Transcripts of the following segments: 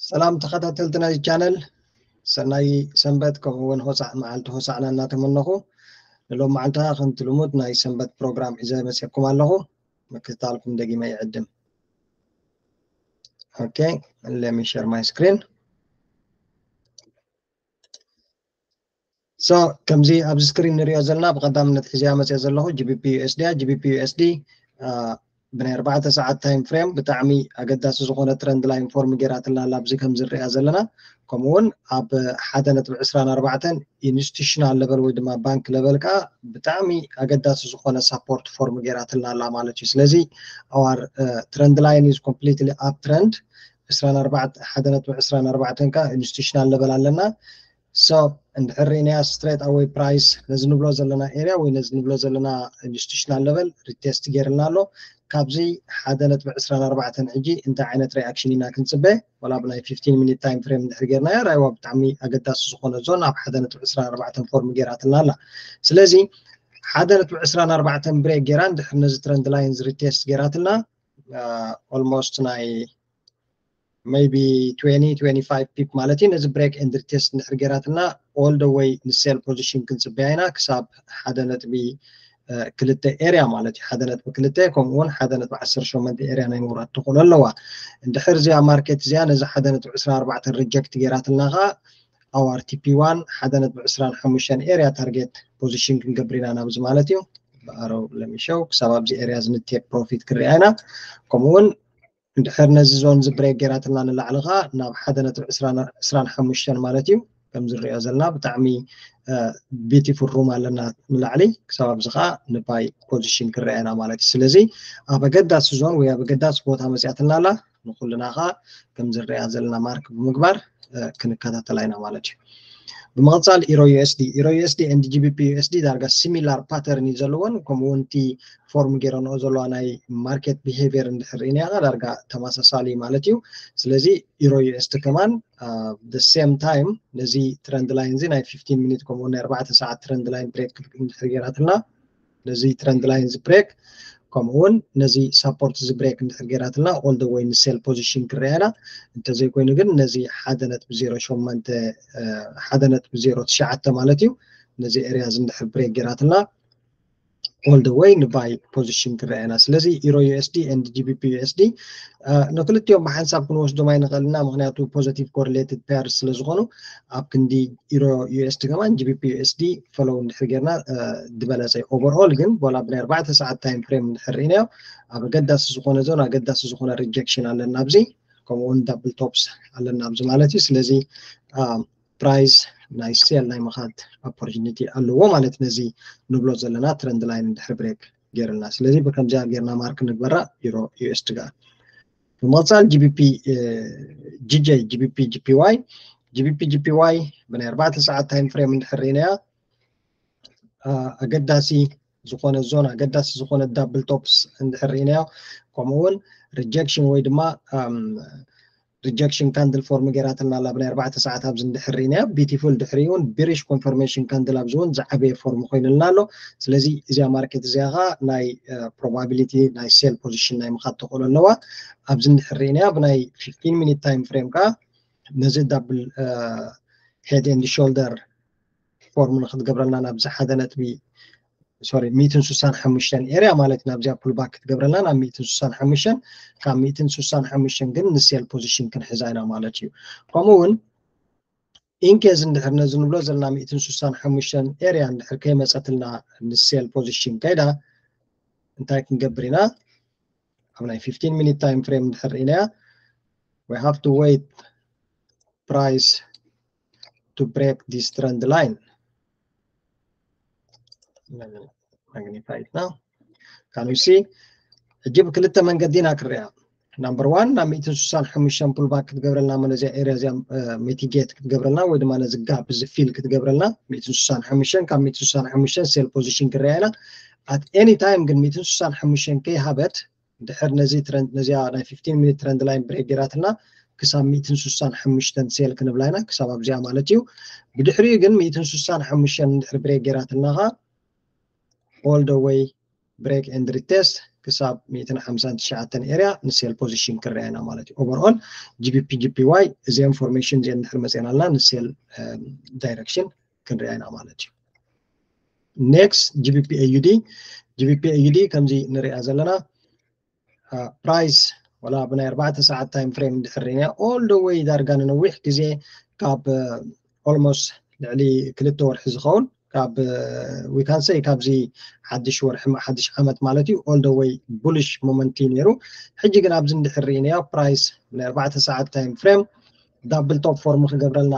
ሰላም ተኸታተልቲ ናይ ቻነል፣ ሰናይ ሰንበት ከምኡ እውን ሆሳዕ መዓልቲ ሆሳዕና እናተመነኹ፣ ንሎም መዓልቲ ከምቲ ልሙድ ናይ ሰንበት ፕሮግራም ሒዘ መፅኩም ኣለኹ። ምክትታልኩም ደጊመ ይዕድም። Okay, let me share my screen. So ከምዚ ኣብዚ ስክሪን ንሪኦ ዘለና፣ ብቐዳምነት ሒዘያ መፅየ ዘለኹ GBP USD እያ። GBP USD ብናይ ኣርባዕተ ሰዓት ታይም ፍሬም ብጣዕሚ ኣገዳሲ ዝኾነ ትረንድ ላይን ፎርም ጌራትና ኣላ። ኣብዚ ከም ዝሪኣ ዘለና፣ ከምኡ እውን ኣብ ሓደ ነጥቢ ዕስራን ኣርባዕተን ኢንስቲቱሽናል ለቨል ወይ ድማ ባንክ ለቨል ከዓ ብጣዕሚ ኣገዳሲ ዝኾነ ሳፖርት ፎርም ጌራትና ኣላ ማለት እዩ። ስለዚ our trend line is completely up trend። ዕስራን ኣርባዕተ ሓደ ነጥቢ ዕስራን ኣርባዕተን ከዓ ኢንስቲቱሽናል ለቨል ኣለና። So እንድሕር ርኢናያ ስትሬት ኣወይ ፕራይስ ነዚ ንብሎ ዘለና ኤርያ ወይ ነዚ ንብሎ ዘለና ኢንስቲቱሽናል ለቨል ሪቴስት ጌርልና ኣሎ። ካብዚ ሓደ ነጥቢ ዕስራን ኣርባዕተን ሕጂ እንታይ ዓይነት ሪኣክሽን ኢና ክንፅበ? ዋላ ብናይ ፊፍቲን ሚኒት ታይም ፍሬም እንድሕር ጌርናያ ራይዋ ብጣዕሚ ኣገዳሲ ዝኾነ ዞን ኣብ ሓደ ነጥቢ ዕስራን ኣርባዕተን ፎርም ጌራትና ኣላ። ስለዚ ሓደ ነጥቢ ዕስራን ኣርባዕተን ብሬክ ጌራ እንድሕር ነዚ ትረንድ ላይንስ ሪቴስት ጌራትና ኦልሞስት ናይ maybe twenty twenty-five ፒፕ ማለት እዩ። ነዚ ብሬክ ኤንድ ሪቴስት እንድሕር ጌራትና all the way ንሴል ፖዚሽን ክንፅበያ ኢና ክሳብ ሓደ ነጥቢ ክልተ ኤርያ ማለት እዩ። ሓደ ነጥቢ ክልተ ከምኡ እውን ሓደ ነጥቢ ዓሰርተ ሸሞንተ ኤርያ ናይ ምውራድ ተኽእሎ ኣለዋ። እንድሕር እዚኣ ማርኬት እዚኣ ነዚ ሓደ ነጥቢ ዕስራን ኣርባዕተን ሪጀክት ጌራትና ከዓ our TP one ሓደ ነጥቢ ዕስራን ሓሙሽተን ኤርያ ታርጌት ፖዚሽን ክንገብር ኢና ናብዚ ማለት እዩ። ብኣረው ለሚሸው ክሳብ ኣብዚ ኤርያ ዝንቴክ ፕሮፊት ክሪኣ ኢና። ከምኡ እውን እንድሕር ነዚ ዞን እዚ ብሬክ ጌራትና ንላዕሊ ከዓ ናብ ሓደ ነጥቢ ዕስራን ሓሙሽተን ማለት እዩ። ከም ዝሪኦ ዘለና ብጣዕሚ ቢቲፉል ሩም ኣለና ንላዕሊ። ክሳብ ኣብዚ ከዓ ንባይ ፖዚሽን ክረኣየና ማለት እዩ። ስለዚ ኣብ ኣገዳሲ ዞን ወይ ኣብ ኣገዳሲ ቦታ መፅያትና ኣላ። ንኩልና ከዓ ከም ዝሪኣ ዘለና ማርክ ብምግባር ክንከታተላ ኢና ማለት እዩ። ብምቕፃል ኢሮ USD፣ ኢሮ USD and GBP USD ዳርጋ ሲሚላር ፓተርን እዩ ዘለዎን፣ ከምኡ እውን እቲ ፎርም ጌረንኦ ዘለዋ ናይ ማርኬት ቢሄቪየር እንድሕር ርኢናያ ዳርጋ ተመሳሳሊ ማለት እዩ። ስለዚ ኢሮ USD ከማን the same time ነዚ ትረንድ ላይን እዚ ናይ ፊፍቲን ሚኒት ከምኡ ናይ ኣርባዕተ ሰዓት ትረንድ ላይን ብሬክ እንድሕር ጌራትና ነዚ ትረንድ ላይን እዚ ብሬክ ከምኡ እውን ነዚ ሳፖርት እዚ ብሬክ እንድሕር ጌራትና all the way ንሴል ፖዚሽን ክረኣየና፣ እንተዘይኮይኑ ግን ነዚ ሓደ ነጥቢ ዜሮ ሸሞንተ ሓደ ነጥቢ ዜሮ ትሽዓተ ማለት እዩ። ነዚ ኤርያ እዚ እንድሕር ብሬክ ጌራትና all the way ንባይ ፖዚሽን ክረኣየና። ስለዚ ኢሮ USD and GBP USD ንክልቲኦም ብሓንሳብ ክንወስዶም ኣይንኽእልና፣ ምክንያቱ ፖዘቲቭ ኮሪሌትድ ፔር ስለዝኾኑ ኣብ ክንዲ ኢሮ USD ከማን GBP USD ፈሎው እንድሕር ጌርና ዝበለፀ። ኦቨርኦል ግን ዋላ ብናይ ኣርባዕተ ሰዓት ታይም ፍሬም እንድሕር ርኢናዮ ኣብ ኣገዳሲ ዝኾነ ዞን ኣገዳሲ ዝኾነ ሪጀክሽን ኣለና ኣብዚ፣ ከምኡ እውን ዳብል ቶፕስ ኣለና ኣብዚ ማለት እዩ። ስለዚ ፕራይስ ናይ ሴል ናይ ምኻድ ኦፖርቹኒቲ ኣለዎ ማለት ነዚ ንብሎ ዘለና ትረንድ ላይን እንድሕር ብሬክ ጌርልና። ስለዚ ብከምዚኣ ጌርና ማርክ ንግበራ ኢሮ USD ጋር። ብምቕፃል GBP GJ፣ GBP JPY፣ GBP JPY ብናይ ኣርባዕተ ሰዓት ታይም ፍሬም እንድሕር ርኢናያ ኣገዳሲ ዝኾነ ዞን ኣገዳሲ ዝኾነ ዳብል ቶፕስ እንድሕር ርኢናዮ ከምኡ እውን ሪጀክሽን ወይ ድማ ሪጀክሽን ካንድል ፎርም ጌራትና ኣላ ብናይ ኣርባዕተ ሰዓት ኣብዚ እንድሕር ርኢናዮ ቢቲፉል ድሕሪኡ እውን ቢሪሽ ኮንፈርሜሽን ካንድል ኣብዚ እውን ዝዓበየ ፎርም ኮይኑልና ኣሎ። ስለዚ እዚኣ ማርኬት እዚኣ ከዓ ናይ ፕሮባቢሊቲ ናይ ሴል ፖዚሽን ናይ ምኻድ ተኽእሎ ኣለዋ። ኣብዚ እንድሕር ርኢናያ ብናይ ፊፍቲን ሚኒት ታይም ፍሬም ከዓ ነዚ ዳብል ሄድ ኤንድ ሾልደር ፎርም ንክትገብረልና ናብዚ ሓደ ነጥቢ ሶሪ ሚእትን ስሳን ሓሙሽተን ኤርያ ማለት ናብዚኣ ፑልባክ ክትገብረልና ናብ ሚእትን ስሳን ሓሙሽተን ካብ ሚእትን ስሳን ሓሙሽተን ግን ንሴል ፖዚሽን ክንሕዛ ኢና ማለት እዩ። ከምኡ እውን ኢንኬዝ እንድሕር ነዚ ንብሎ ዘለና ሚእትን ስሳን ሓሙሽተን ኤርያ እንድሕር ከይመፀትልና ንሴል ፖዚሽን ከይዳ እንታይ ክንገብር ኢና? ኣብ ናይ ፊፍቲን ሚኒት ታይም ፍሬም እንድሕር ርኢናያ we have to wait price to break this trend line። Magnify it now. Can you see? ሕጂ ብክልተ መንገዲ ኢና ክርያ። ናምበር ዋን ናብ ሚእትን ስሳን ሓሙሽተን ፑልባክ ክትገብረልና እሞ ነዚኣ ኤርያ እዚኣ ሚቲጌት ክትገብረልና ወይ ድማ ነዚ ጋፕ እዚ ፊል ክትገብረልና ሚእትን ስሳን ሓሙሽተን ካብ ሚእትን ስሳን ሓሙሽተን ሴል ፖዚሽን ክርያ ኢና። ኣት ኤኒ ታይም ግን ሚእትን ስሳን ሓሙሽተን ከይሃበት ድሕር ነዚ ትረንድ ነዚኣ ናይ ፊፍቲን ሚኒት ትረንድ ላይን ብሬክ ጌራትና ክሳብ ሚእትን ስሳን ሓሙሽተን ሴል ክንብላ ኢና ክሳብ ኣብዚኣ ማለት እዩ። ብድሕሪኡ ግን ሚእትን ስሳን ሓሙሽተን እንድሕር ብሬክ ጌራትና ኸዓ all the way break and retest ክሳብ ሚእትን ሓምሳን ትሽዓተን area ን sell position ክንሪኣ ኢና ማለት እዩ። Overall GBP JPY እዚኦም formation እዚኦም እንድሕር መፅኤናልና ን sell direction ክንሪኣ ኢና ማለት እዩ። Next GBP AUD፣ GBP AUD ከምዚ ንሪኣ ዘለና price ወላ ብናይ ኣርባዕተ ሰዓት time frame እንድሕር ርኢና all the way ዳርጋ ንነዊሕ ግዜ ካብ almost ልዕሊ ክልተ ወርሒ ዝኸውን ካብ we can say ካብዚ ሓድሽ ወርሒ ሓድሽ ዓመት ማለት እዩ all the way bullish moment እዩ ነይሩ። ሕጂ ግን ኣብዚ እንድሕር ርኢናዮ price ብናይ ኣርባዕተ ሰዓት time frame double top form ክገብረልና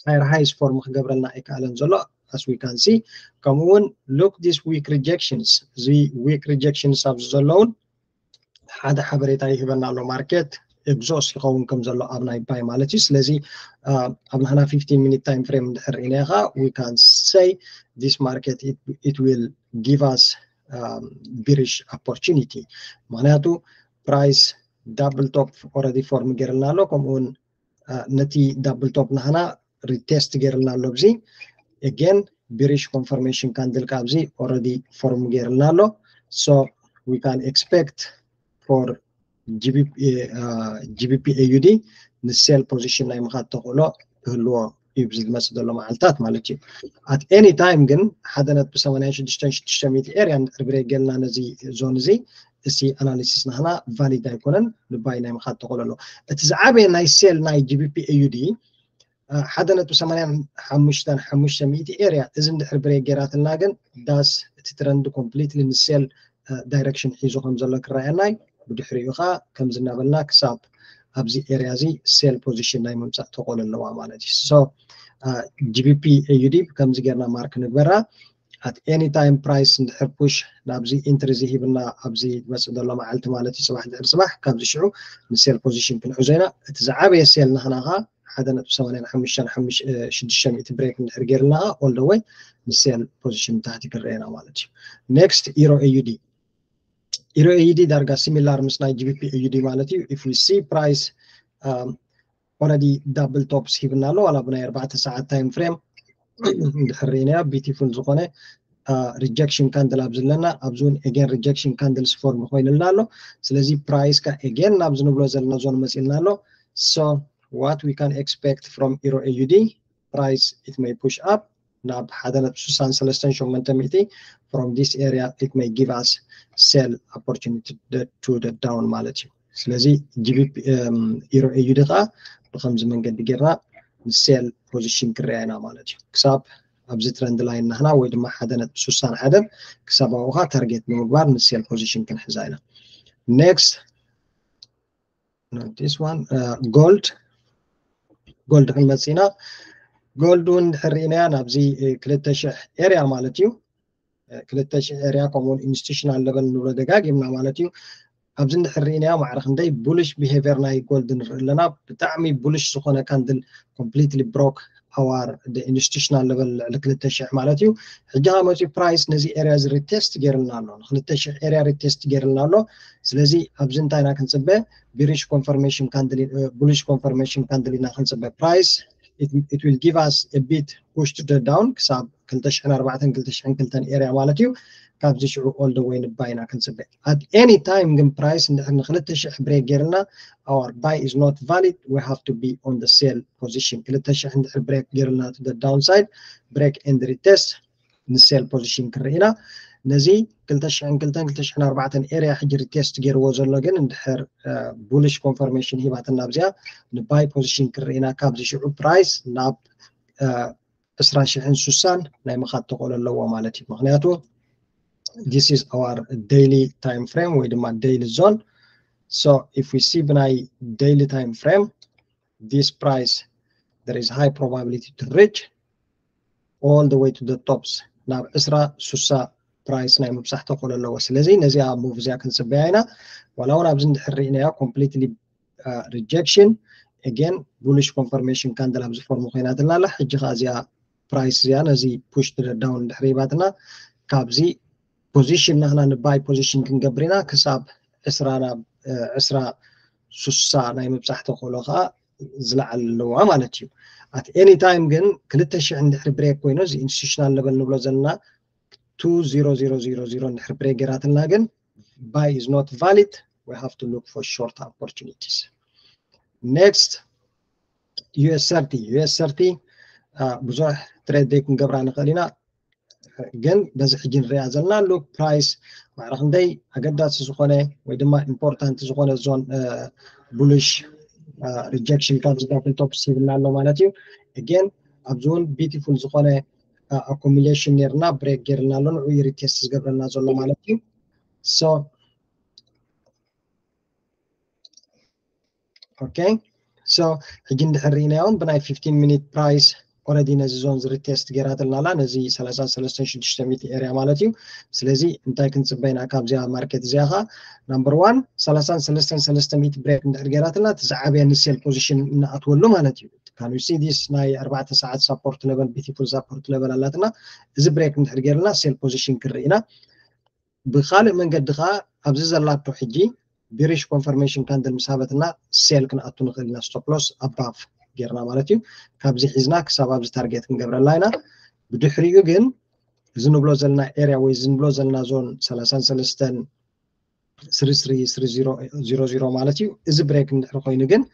higher highs form ክገብረልና ኣይከኣለን ዘሎ as we can see። ከምኡ እውን look this weak rejections፣ እዚ weak rejections ኣብዚ ዘለውን ሓደ ሓበሬታ ይህበና ኣሎ market exhaust ይኸውን ከም ዘሎ ኣብ ናይ buy ማለት እዩ። ስለዚ ኣብ ናህና fifteen minute time frame እንድሕር ርኢናዮ ከዓ we can say this market it will give us bearish opportunity። ምክንያቱ price double top already form ገይርልና ኣሎ፣ ከምኡውን ነቲ double top ናህና retest ገይርልና ኣሎ። ኣብዚ again bearish confirmation candle ካብዚ already form ገይርልና ኣሎ። So we can expect for GBP AUD ን sell position ናይ ምኻድ ተኽእሎ ክህልዎ እዩ ኣብዚ ዝመፅእ ዘሎ መዓልታት ማለት እዩ። At any time ግን ሓደ ነጥቢ ሰማንያን ሽዱሽተን ሽዱሽተ ሚእቲ area እንድሕር break ገይርልና ነዚ zone እዚ እቲ analysis ናህና valid ኣይኮነን፣ ን buy ናይ ምኻድ ተኽእሎ ኣሎ። እቲ ዝዓበየ ናይ sell ናይ GBP AUD ሓደ ነጥቢ ሰማንያን ሓሙሽተን ሓሙሽተ ሚእቲ area እዚ እንድሕር break ገይራትልና ግን thus እቲ trend completely ን sell direction ሒዙ ከም ዘሎ ክረኣየና እዩ። ብድሕሪኡ ከዓ ከምዚ እናበልና ክሳብ ኣብዚ area እዚ sell position ናይ ምምፃእ ተኽእሎ ኣለዋ ማለት እዩ። So GBP AUD ከምዚ ጌርና mark ንግበራ። At any time price እንድሕር push ናብዚ entry እዚ ሂብና ኣብዚ ዝመፅእ ዘሎ መዓልቲ ማለት እዩ፣ ፅባሕ ድሕሪ ፅባሕ ካብዚ ሽዑ ን sell position ክንሕዞ ኢና። እቲ ዝዓበየ sell ናህና ከዓ ሓደ ነጥቢ ሰማንያን ሓሙሽተን ሽዱሽተ ሚእቲ break እንድሕር ገይርና ከዓ all the way ን sell position ታሕቲ ክንረአና ማለት እዩ። Next Euro AUD፣ Euro AUD ዳርጋ similar ምስ ናይ GBP AUD ማለት እዩ። If we see price already double tops ሂብና ኣሎ፣ ዋላ ብናይ ኣርባዕተ ሰዓት time frame እንድሕር ርኢናዮ beautiful ዝኾነ rejection candle ኣብዚ ኣለና። ኣብዚ እውን again rejection candles form ኮይንልና ኣሎ። ስለዚ price ካ again ናብዚ ንብሎ ዘለና zone መፂልና ኣሎ። So what we can expect from Euro AUD? Price it may push up ናብ ሓደ ነጥቢ ስሳን ሰለስተን ሸሞንተ ሚእቲ። From this area it may give us sell opportunity to the down ማለት እዩ። ስለዚ GBP Euro AUD ከዓ ብከምዚ መንገዲ ጌርና ን sell position ክረኣየና ማለት እዩ። ክሳብ ኣብዚ trend line ናህና ወይ ድማ ሓደ ነጥቢ ስሳን ሓደን ክሳብ ኣብኡ ከዓ target ንምግባር ን sell position ክንሕዛ ኢና። Next this one gold፣ gold ክንመፅእ ኢና። Gold እውን እንድሕር ርኢናያ ናብዚ ክልተ ሽሕ area ማለት እዩ። ክልተ ሽሕ area ከምኡውን institutional level ንብሎ ደጋጊምና ማለት እዩ። ኣብዚ እንድሕር ርኢናዮ ማዕረ ክንደይ bullish behavior ናይ gold ንርኢ ኣለና። ብጣዕሚ bullish ዝኾነ candle completely broke our institutional level ልዕሊ ክልተ ሽሕ ማለት እዩ። ሕጂ ከዓ መፂኡ price ነዚ area እዚ retest ገይርልና ኣሎ። ንክልተ ሽሕ area retest ገይርልና ኣሎ። ስለዚ ኣብዚ እንታይ ኢና ክንፅበ? Bearish confirmation candle፣ bullish confirmation candle ኢና ክንፅበ። Price it will give us a bit push to the down ክሳብ ክልተ ሽሕን ኣርባዕተን ክልተ ሽሕን ክልተን area ማለት እዩ። ካብዚ ሽዑ all the way ን buy ኢና ክንፅበ። At any time ግን price እንድሕር ንክልተ ሽሕ break ገይርልና our buy is not valid, we have to be on the sell position። ክልተ ሽሕ እንድሕር break ገይርልና to the downside፣ break and retest ን sell position ክንርኢ ኢና። ነዚ ክልተ ሽሕን ክልተን ክልተ ሽሕን ኣርባዕተን area ሕጂ retest ገይርዎ ዘሎ ግን እንድሕር bullish confirmation ሂባትና ኣብዚኣ ን buy position ክንርኢ ኢና። ካብዚ ሽዑ price ናብ ዕስራ ሽሕን ስሳን ናይ ምኻድ ተኽእሎ ኣለዎ ማለት እዩ። ምክንያቱ this is our daily time frame ወይ ድማ daily zone። So if we see ብናይ daily time frame this price there is high probability to reach all the way to the tops፣ ናብ ዕስራ ስሳ price ናይ ምብፃሕ ተኽእሎ ኣለዎ። ስለዚ ነዚኣ move እዚኣ ክንፅበያ ኢና። ዋላ እውን ኣብዚ እንድሕር ርኢናያ completely rejection፣ again bullish confirmation candle ኣብዚ form ኮይናትና ኣላ። ሕጂ ከዓ እዚኣ price እዚኣ ነዚ push to the down እንድሕር ሂባትና ካብዚ position ናህና ን buy position ክንገብር ኢና። ክሳብ ዕስራ ናብ ዕስራ ስሳ ናይ ምብፃሕ ተኽእሎ ከዓ ዝለዓል ኣለዋ ማለት እዩ። At any time ግን ክልተ ሽሕ እንድሕር break ኮይኑ እዚ institutional level ንብሎ ዘለና two zero zero zero zero እንድሕር break ገይራትና ግን buy is not valid, we have to look for short opportunities. Next, U S thirty. U S thirty ብዙሕ trade ክንገብራ ንኽእል ኢና፣ ግን በዚ ሕጂ ንሪኣ ዘለና look price ማዕረ ክንደይ ኣገዳሲ ዝኾነ ወይ ድማ important ዝኾነ zone bullish rejection ካብ ዝገብር top ሂብና ኣሎ ማለት እዩ። Again ኣብዚ እውን beautiful ዝኾነ accumulation ነርና፣ break ገይርና ኣሎ፣ ንዑ retest ዝገብረና ዘሎ ማለት እዩ። So okay, so ሕጂ እንድሕር ርኢናዮ ብናይ fifteen minute price already ነዚ zone retest ገይራትልና ኣላ፣ ነዚ ሰላሳን ሰለስተን ሽዱሽተ ሚእቲ area ማለት እዩ። ስለዚ እንታይ ክንፅበ ኢና ካብዚኣ market እዚኣ? ከ number one ሰላሳን ሰለስተን ሰለስተ ሚእቲ break እንድሕር ገይራትልና፣ እቲ ዝዓበየ ን sell position እንኣትወሉ ማለት እዩ። Can you see this? ናይ ኣርባዕተ ሰዓት support level፣ beautiful support level ኣላትና። እዚ break እንድሕር ገይርና sell position ክንርኢ ኢና። ብኻልእ መንገዲ ከዓ ኣብዚ ዘላቶ ሕጂ bearish confirmation candle ምስ ሃበትና sell ክንኣቱ ንኽእል ኢና፣ stop loss above ገይርና ማለት እዩ። ካብዚ ሒዝና ክሳብ ኣብዚ target ክንገብረላ ኢና። ብድሕሪኡ ግን እዚ ንብሎ ዘለና area ወይ እዚ ንብሎ ዘለና zone ሰላሳን ሰለስተን ስሪ ስሪ ስሪ ዜሮ ዜሮ ማለት እዩ። እዚ break እንድሕር ኮይኑ ግን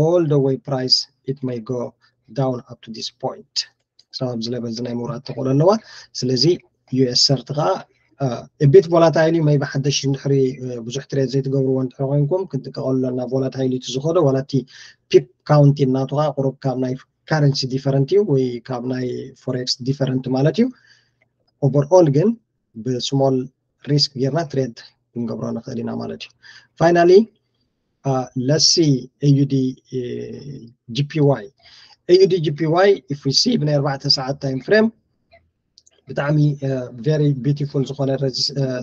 all the way price it may go down up to this point። ክሳብ ኣብዚ level እዚ ናይ ምውራድ ተኽእሎ ኣለዋ። ስለዚ U S thirty ከዓ a bit volatile እዩ። Maybe ሓደሽ እንድሕሪ ብዙሕ trade ዘይትገብርዎ እንድሕር ኮይንኩም ክንጥቀቐሉ ኣለና። Volatile እዩ ዝኸዶ፣ ዋላ እቲ pip count ናቱ ከዓ ቁሩብ ካብ ናይ currency different እዩ ወይ ካብ ናይ forex different ማለት እዩ። Overall ግን ብ small risk ጌርና trade ክንገብሮ ንኽእል ኢና ማለት እዩ። Finally let's see A U D G P Y። A U D G P Y if we see ብናይ ኣርባዕተ ሰዓት time frame ብጣዕሚ very beautiful ዝኾነ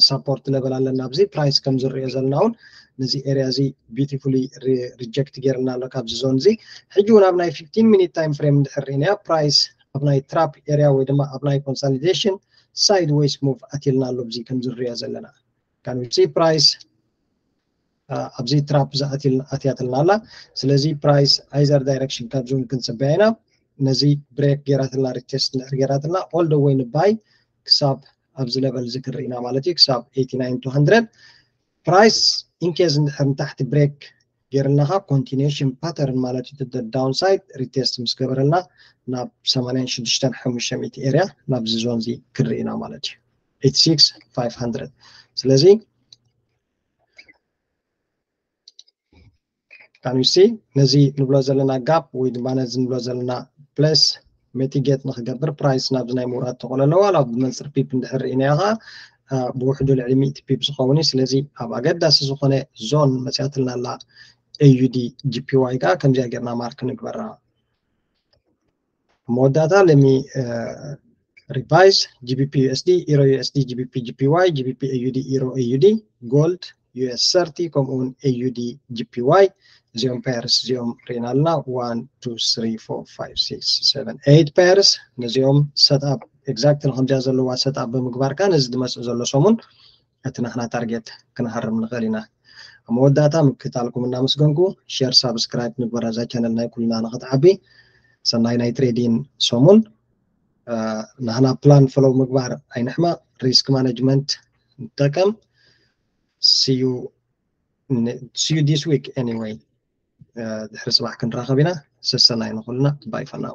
support level ኣለና ኣብዚ። Price ከም ዝሪኦ ዘለና እውን ነዚ area እዚ beautifully reject ጌርና ኣሎ ካብዚ zone እዚ። ሕጂ እውን ኣብ ናይ fifteen minute time frame እንድሕር ርኢናዮ price ኣብ ናይ trap area ወይ ድማ ኣብ ናይ consolidation sideways move ኣትልና ኣሎ ኣብዚ ከም ዝሪኦ ዘለና። Can we see price ኣብዚ trap ዝኣትያትልና ኣላ። ስለዚ price either direction ካብዚ እውን ክንፅበያ ኢና። ነዚ break ጌራትልና retest እንድሕር ጌራትልና all the way ን buy ክሳብ ኣብዚ level እዚ ክንርኢ ኢና ማለት እዩ፣ ክሳብ eighty nine two hundred። Price in case እንድሕር ንታሕቲ break ጌርልና ከዓ continuation pattern ማለት እዩ፣ downside retest ምስ ገበረልና ናብ ሰማንያን ሽዱሽተን ሓሙሽተ ሚእቲ area ናብዚ zone እዚ ክንርኢ ኢና ማለት እዩ፣ eighty six five hundred። ስለዚ Can you see ነዚ ንብሎ ዘለና gap ወይ ድማ ነዚ ንብሎ ዘለና place mitigate ንክገብር price ናብዚ ናይ ምውራድ ተኽእሎ ኣለዋ። ዋላ ብመንፅር pip እንድሕር ርኢናዮ ከዓ ብውሕዱ ልዕሊ ሚእቲ pip ዝኸውን እዩ። ስለዚ ኣብ ኣገዳሲ ዝኾነ zone መፅያትልና ኣላ A U D G P Y ከዓ ከምዚኣ ጌርና mark ንግበራ። መወዳእታ let me revise G B P U S D, Euro U S D, G B P G P Y, G B P A U D, Euro A U D, Gold U S thirty ከምኡ እውን A U D G P Y እዚኦም pairs እዚኦም ርኢና ኣለና። One two three four five six seven eight pairs ነዚኦም set up exactly ከምዚኣ ዘለዋ set up ብምግባርካ ነዚ ዝመፅእ ዘሎ ሰሙን እቲ ናህና target ክንሃርም ንኽእል ኢና። ኣብ መወዳእታ ምክታልኩም እናመስገንኩ share subscribe ንግበራ እዛ channel ናይ ኩልና ንኽትዓቢ። ሰናይ ናይ trading ሰሙን። ናህና plan follow ምግባር ኣይንሕመቕ፣ risk management ንጠቀም። See you this week anyway። ድሕሪ ፅባሕ ክንራኸብ ኢና። ሰሰናይ ንኹልና። Bye for now።